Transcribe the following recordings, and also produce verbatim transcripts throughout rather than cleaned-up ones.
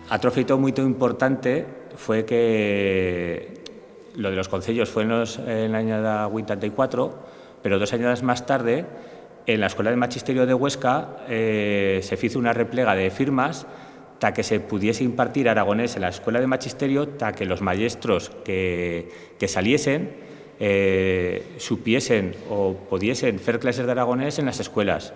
Atro feito muito importante fue que lo de los concellos fue en los, en l'anyada huitanta y cuatro, pero dos anyadas más tarde, en la Escuela de Machisterio de Huesca, eh, se fizo una replega de firmas ta que se pudiese impartir aragonés en la Escuela de Machisterio, ta que los mayestros que, que saliesen, eh, supiesen o pudiesen fer clases d'aragonés en las escuelas.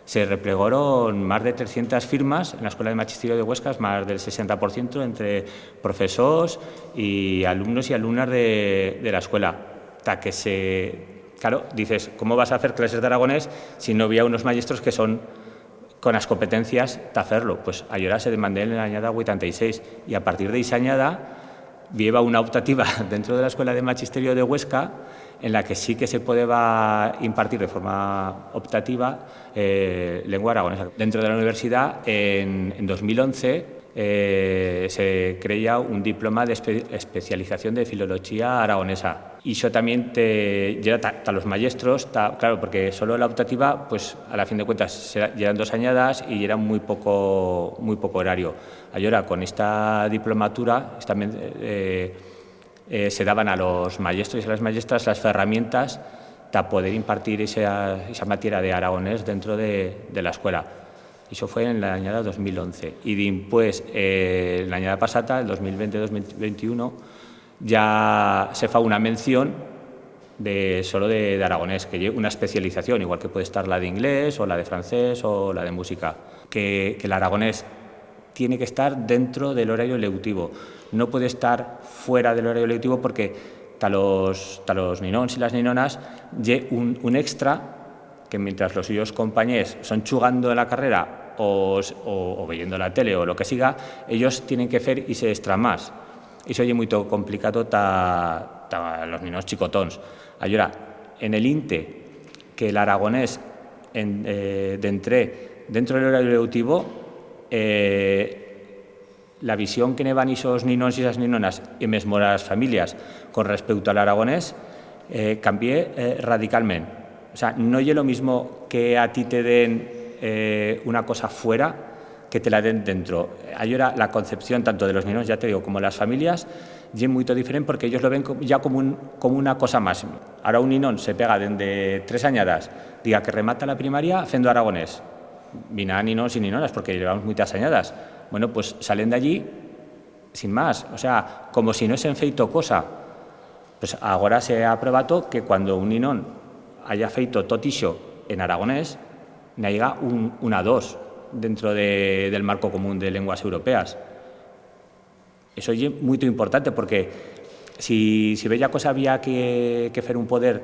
Se replegoron más de trescientas firmas en la Escuela de Machisterio de Huesca, más del sesenta por ciento entre profesors y alumnos y alumnas de, de la escuela. Ta que se, claro, dices, ¿cómo vas a fer clases d'aragonés si no bi ha unos mayestros que son con as competencias ta fer-lo? Pues allora se demandé en l'anyada huitanta y seis, y a partir de ixa anyada bi heba una optativa dentro de la Escuela de Machisterio de Huesca, en la que sí que se podeba impartir de forma optativa, eh, lengua aragonesa. Dentro de la universidat, en, en dos mil once, eh, se creya un diploma de espe-, especialización de filolochía aragonesa. Ixo tamién te, yera ta, ta los mayestros, ta, claro, porque solo la optativa, pues, a la fin de cuentas, se-, yeran dos anyadas y yera muy poco, muy poco horario. Allora, con esta diplomatura, esta men-, eh, eh, se daban a los mayestros y a las mayestras las ferramientas ta poder impartir ixa, ixa matiera de aragonés dentro de, de la escuela. Ixo fue en l'anyada dos mil once. Y dimpués, eh, l'anyada pasada, el dos mil veinte, dos mil veintiuno, ya se fa una mención de solo de, d'aragonés, que ye una especialización, igual que puede estar la d'inglés o la de francés o la de música. Que, que l'aragonés tiene que estar dentro del horario lectivo. No puede estar fuera del horario lectivo porque ta los, ta los ninons y las ninonas ye un, un extra que mientras los suyos companyers son chugando en la carrera o, o, o veyendo la tele o lo que siga, ellos tienen que fer ixe extra más. Ixo ye muito complicado ta, ta los ninos chicotons. Allora, en el inte que l'aragonés en, eh, dentré dentro del horario lectivo, eh, la visión que ne van ixos ninons y esas ninonas, y mesmo las familias, con respecto a l'aragonés, eh, cambié, eh, radicalment. O sea, no ye lo mismo que a ti te den, eh, una cosa fuera que te la den dentro. Allora, la concepción tanto de los ninons, ya te digo, como las familias, ye muito diferent porque ellos lo ven co-, ya como un, como una cosa más. Ahora un ninón se pega dende tres anyadas, diga que remata la primaria fendo aragonés. Vin a ninons y ninonas, porque llevamos muitas anyadas. Bueno, pues salen d'allí sin más, o sea, como si no hesen feito cosa. Pues agora se ha aprobato que cuando un ninón haya feito tot ixo en aragonés, n'haiga un, un A dos dentro de, del marco común de lenguas europeas. Eso ye muito importante, porque si, si bella cosa había que, que fer un poder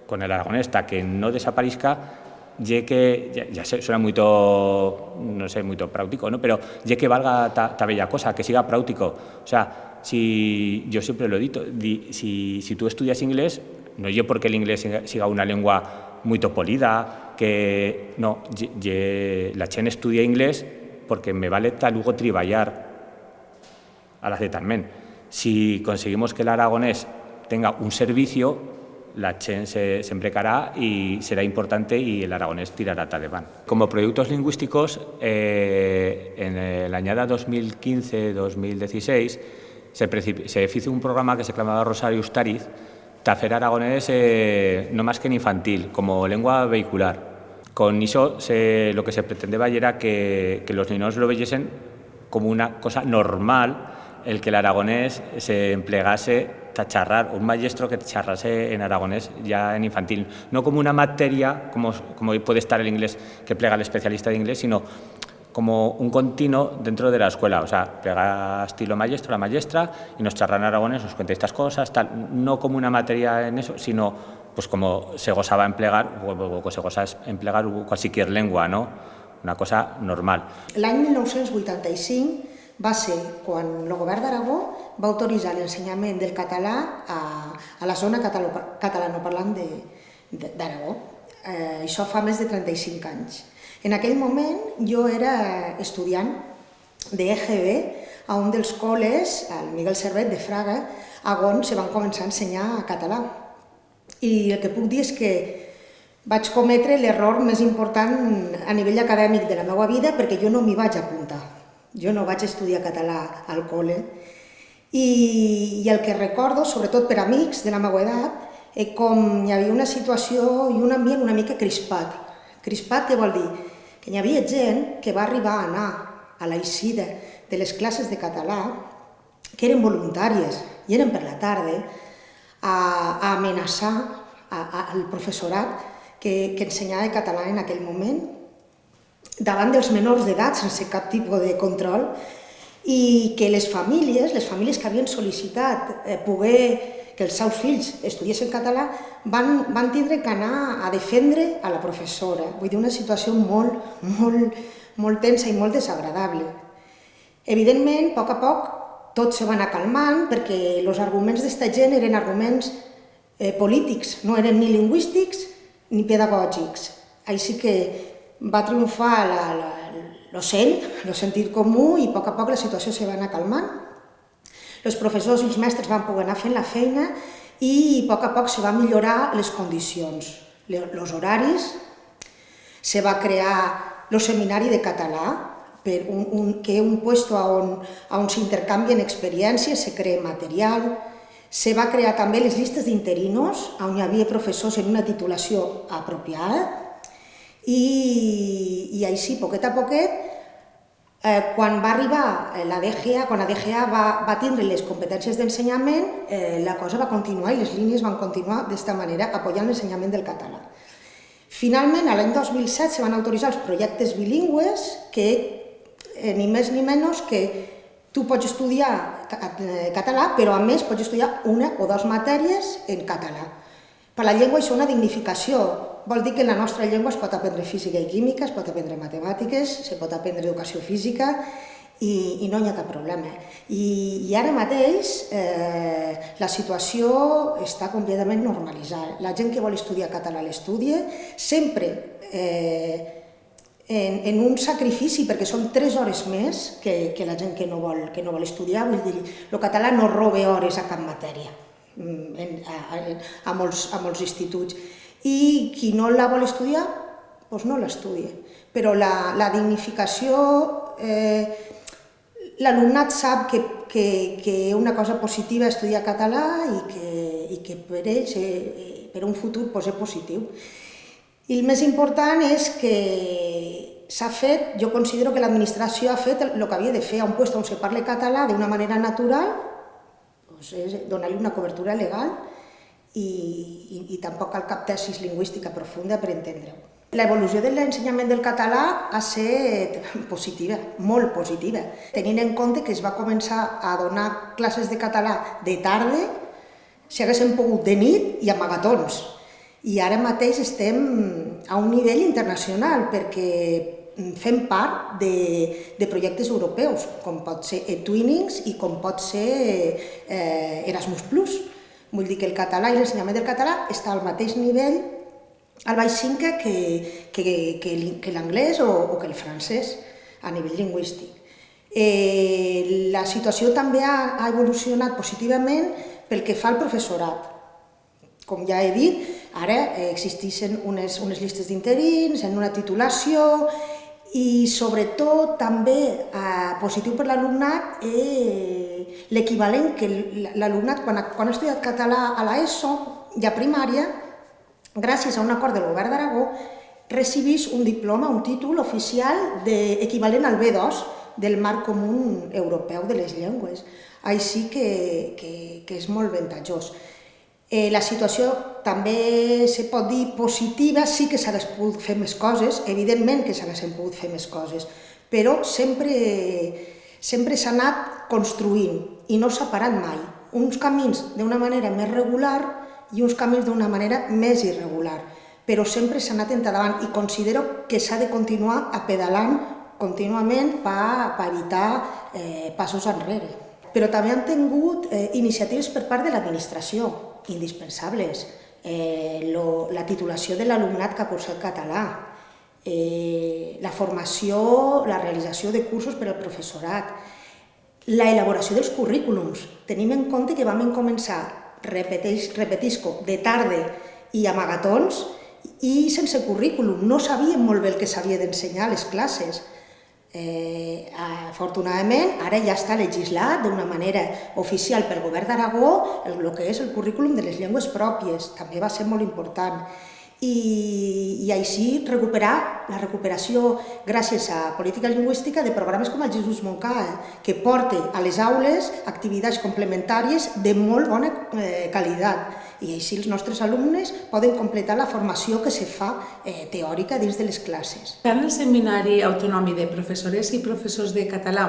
con el aragonés ta que no desaparisca, ye que, ya, ya se, suena muito, no sé, muito práutico, no? Pero ye que valga ta, ta bella cosa, que siga práutico. O sea, si, yo siempre lo he dito, di, si, si tú estudias inglés, no ye porque el inglés siga, siga una lengua muito polida, que, no, ye, ye, la chent estudia inglés porque me vale ta lugo triballar a l'acetarment. Si conseguimos que l'aragonés tenga un servicio, la chent se, s'embrecará y será importante y l'aragonés tirará ta debant. Como proyectos lingüisticos, eh, en, eh, l'anyada dos mil quince, dos mil dieciséis, se precip-, se fizo un programa que se clamaba Rosario Ustariz, ta fer aragonés, eh, no mas que en infantil, como lengua vehicular. Con ixo se, lo que se pretendeba yera que, que los ninons lo veyesen como una cosa normal el que l'aragonés se emplegase ta charrar, un mayestro que charrase en aragonés ya en infantil, no como una materia, como, como puede estar el inglés que plega l'especialista d'inglés, sino como un contino dentro de la escuela, o sea, plega estilo mayestro, la mayestra, y nos charra en aragonés, nos cuenta estas cosas, tal, no como una materia en eso, sino, pues, como se gosaba emplegar, o, o, o se gosa es-, emplegar u-, cualsiquier lengua, no? Una cosa normal. L'any mil nou-cents vuitanta-cinc va ser quan lo govern d'Aragó va autoritzar l'ensenyament del català a, a la zona catalo-, catalanoparlant de, de, d'Aragó. Eh, això fa més de trenta-cinc anys. En aquell moment jo era estudiant de E G B a un dels col·les, al Miguel Servet de Fraga, a on se van començar a ensenyar català. I el que puc dir és que vaig cometre l'error més important a nivell acadèmic de la meua vida, perquè jo no m'hi vaig apuntar. Jo no vaig estudiar català al cole, i, i el que recordo, sobretot per amics de la meua edat, eh, com hi havia una situació i un ambient una mica crispat. Crispat què vol dir? Que hi havia gent que va arribar a anar a l'eixida de les classes de català, que eren voluntàries i eren per la tarde, a, a amenaçar a, a, al professorat que, que ensenyava català en aquell moment, davant dels menors d'edat, sense cap tipus de control, i que les famílies, les famílies que havien sol·licitat, eh, poder que els seus fills estudiessin català, van, van tindre que anar a defendre a la professora. Vull dir, una situació molt, molt, molt tensa i molt desagradable. Evidentment, a poc a poc, tot se va anar calmant, perquè los arguments d'esta gent eren arguments, eh, polítics, no eren ni lingüístics ni pedagògics. Així que va triomfar la, la, lo seny, lo sentit comú, i a poc a poc la situació se va anar calmant. Los professors i els mestres van poder anar fent la feina i a poc a poc se va millorar les condicions, le-, los horaris, se va crear lo seminari de català, per un, un, que un puesto a on, a on s'intercanvien experiències, se crea material, se va crear també les llistes d'interinos, a on hi havia professors en una titulació apropiada, i, i així, poquet a poquet, eh, quan va arribar, eh, la D G A, quan la D G A va, va tindre les competències d'ensenyament, eh, la cosa va continuar i les línies van continuar d'esta manera, apoyant l'ensenyament del català. Finalment, a l'any dos mil set se van autoritzar els projectes bilingües que, eh, ni més ni menys que tu pots estudiar ca-, eh, català, però a més pots estudiar una o dos matèries en català. Per la llengua això és una dignificació. Vol dir que en la nostra llengua es pot aprendre física i química, es pot aprendre matemàtiques, se pot aprendre educació física i, i no hi ha cap problema. I, i ara mateix, eh, la situació està completament normalitzada. La gent que vol estudiar català l'estudie, sempre, eh, en, en un sacrifici, perquè són tres hores més que, que la gent que no vol, que no vol estudiar. Vull dir, lo català no roba hores a cap matèria, mm, en, a, a, a molts, a molts instituts. I qui no la vol estudiar, pues no l'estudie. Però la, la dignificació, eh, l'alumnat sap que, que, que una cosa positiva estudiar català i que, i que per ells, eh, per un futur, pues, és positiu. I el més important és que s'ha fet, jo considero que l'administració ha fet el, lo que havia de fer a un puesto on se parle català d'una manera natural, pues, és donar-li una cobertura legal i, i, i tampoc cal cap tesis lingüística profunda per entendre-ho. L'evolució de l'ensenyament del català ha set positiva, molt positiva, tenint en compte que es va començar a donar classes de català de tarde, si haguéssim pogut, de nit i amagatons. I ara mateix estem a un nivell internacional, perquè fem part de, de projectes europeus, com pot ser eTwinnings i com pot ser, eh, Erasmus Plus. Vull dir que el català i l'ensenyament del català està al mateix nivell, al baix cinquè, que, que, que l'in-, que l'anglès o, o que el francès a nivell lingüístic. Eh, la situació també ha, ha evolucionat positivament pel que fa al professorat. Com ja he dit, ara, eh, existeixen unes, unes llistes d'interins, en una titulació, i sobretot també, eh, positiu per l'alumnat, eh, l'equivalent que l-, l'alumnat, quan ha, quan ha estudiat català a l'ESO i a primària, gràcies a un acord del Govern d'Aragó, recibix un diploma, un títol oficial de, equivalent al B dos del Marc Comú Europeu de les Llengües. Així que, que, que és molt avantatjós. Eh, la situació també se pot dir positiva, sí que s'hagués pogut fer més coses, evidentment que s'haguessen pogut fer més coses, però sempre, sempre s'ha anat construint i no s'ha parat mai. Uns camins d'una manera més regular i uns camins d'una manera més irregular, però sempre s'ha anat endavant i considero que s'ha de continuar apedalant contínuament pa, pa evitar, eh, passos enrere. Però també han tingut, eh, iniciatives per part de l'administració, indispensables. Eh, lo, la titulació de l'alumnat que ha cursat català, eh, la formació, la realització de cursos per al professorat, la elaboració dels currículums. Tenim en compte que vam començar, repeteix-, repetisco, de tarde i amagatons i sense currículum. No sabíem molt bé el que s'havia d'ensenyar a les classes. Eh, afortunadament, ara ja està legislat d'una manera oficial pel Govern d'Aragó el, lo que és el currículum de les llengües pròpies. També va ser molt important. I, i així recuperar la recuperació, gràcies a política lingüística, de programes com el Jesús Moncada, que porta a les aules activitats complementàries de molt bona, eh, qualitat. I així els nostres alumnes poden completar la formació que se fa, eh, teòrica dins de les classes. Tant el Seminari Autonòmic de Professores i Professors de Català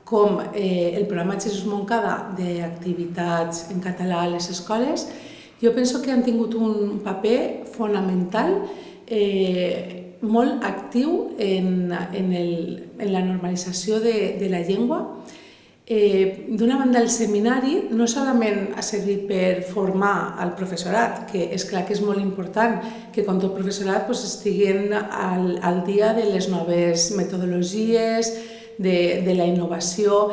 com, eh, el programa Jesús Moncada d'activitats en català a les escoles, jo penso que han tingut un paper fonamental, eh, molt actiu en, en el, en la normalització de, de la llengua. Eh, d'una banda, el seminari no solament ha servit per formar al professorat, que és clar que és molt important que, com tot professorat, pues, estiguen al, al dia de les noves metodologies, de, de la innovació,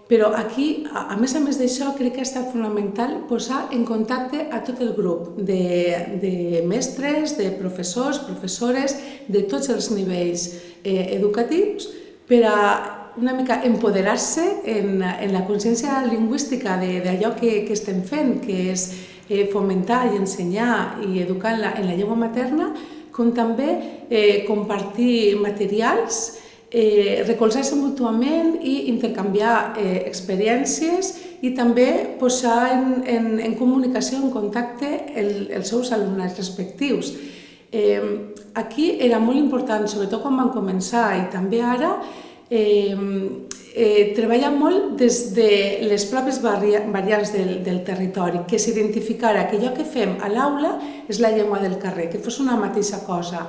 però aquí, a, a més a més d'això, crec que ha estat fonamental posar en contacte a tot el grup de, de mestres, de professors, professores, de tots els nivells, eh, educatius, per a una mica empoderar-se en, en la consciència lingüística de, d'allò que, que estem fent, que és, eh, fomentar i ensenyar i educar en la, en la llengua materna, com també, eh, compartir materials, eh, recolzar-se mútuament i intercanviar, eh, experiències i també posar en, en, en comunicació, en contacte el, els seus alumnes respectius. Eh, aquí era molt important, sobretot quan van començar i també ara, eh, eh, treballar molt des de les pròpies barri-, variants del, del territori, que s'identificara que allò que fem a l'aula és la llengua del carrer, que fos una mateixa cosa.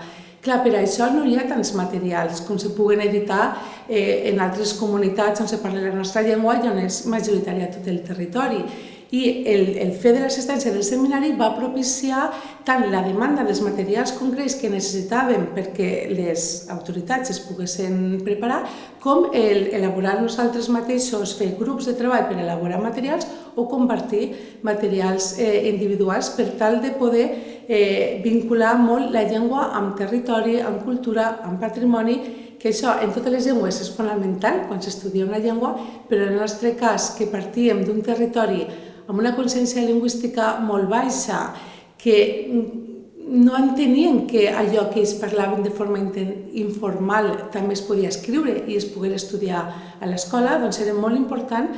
Clar, per això no hi ha tants materials com se puguen editar, eh, en altres comunitats on se parla la nostra llengua i on és majoritària tot el territori. I el, el fet de l'assistència del seminari va propiciar tant la demanda dels materials concrets que necessitàvem perquè les autoritats es poguessen preparar, com el elaborar nosaltres mateixos, fer grups de treball per elaborar materials o compartir materials, eh, individuals per tal de poder, eh, vincular molt la llengua amb territori, amb cultura, amb patrimoni, que això en totes les llengües és fonamental quan s'estudia una llengua, però en el nostre cas, que partíem d'un territori amb una consciència lingüística molt baixa, que no entenien que allò que ells parlaven de forma inten-, informal també es podia escriure i es poguera estudiar a l'escola, doncs era molt important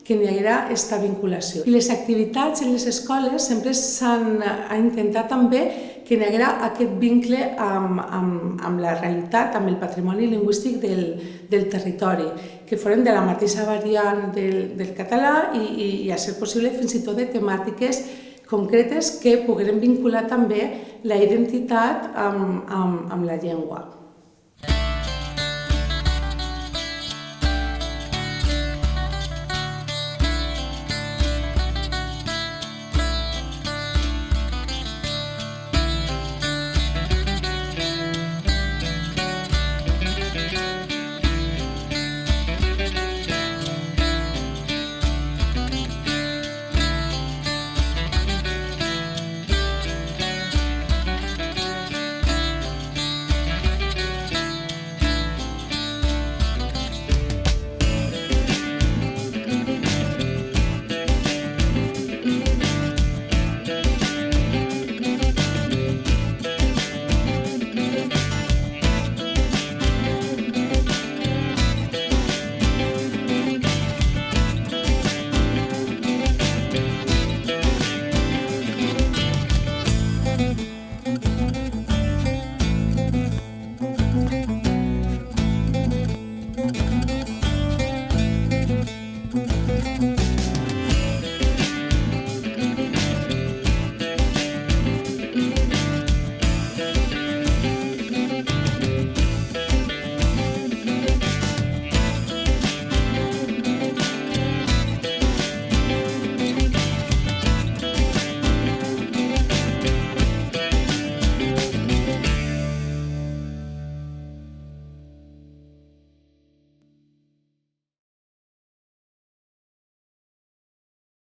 que n'hi haguera esta vinculació. I les activitats en les escoles sempre s'han, ha intentat també que n'hi haguera aquest vincle amb, amb, amb la realitat, amb el patrimoni lingüístic del, del territori, que foren de la mateixa variant del, del català i, i, i, a ser possible, fins i tot de temàtiques concretes que pogueren vincular també la identitat amb, amb, amb la llengua.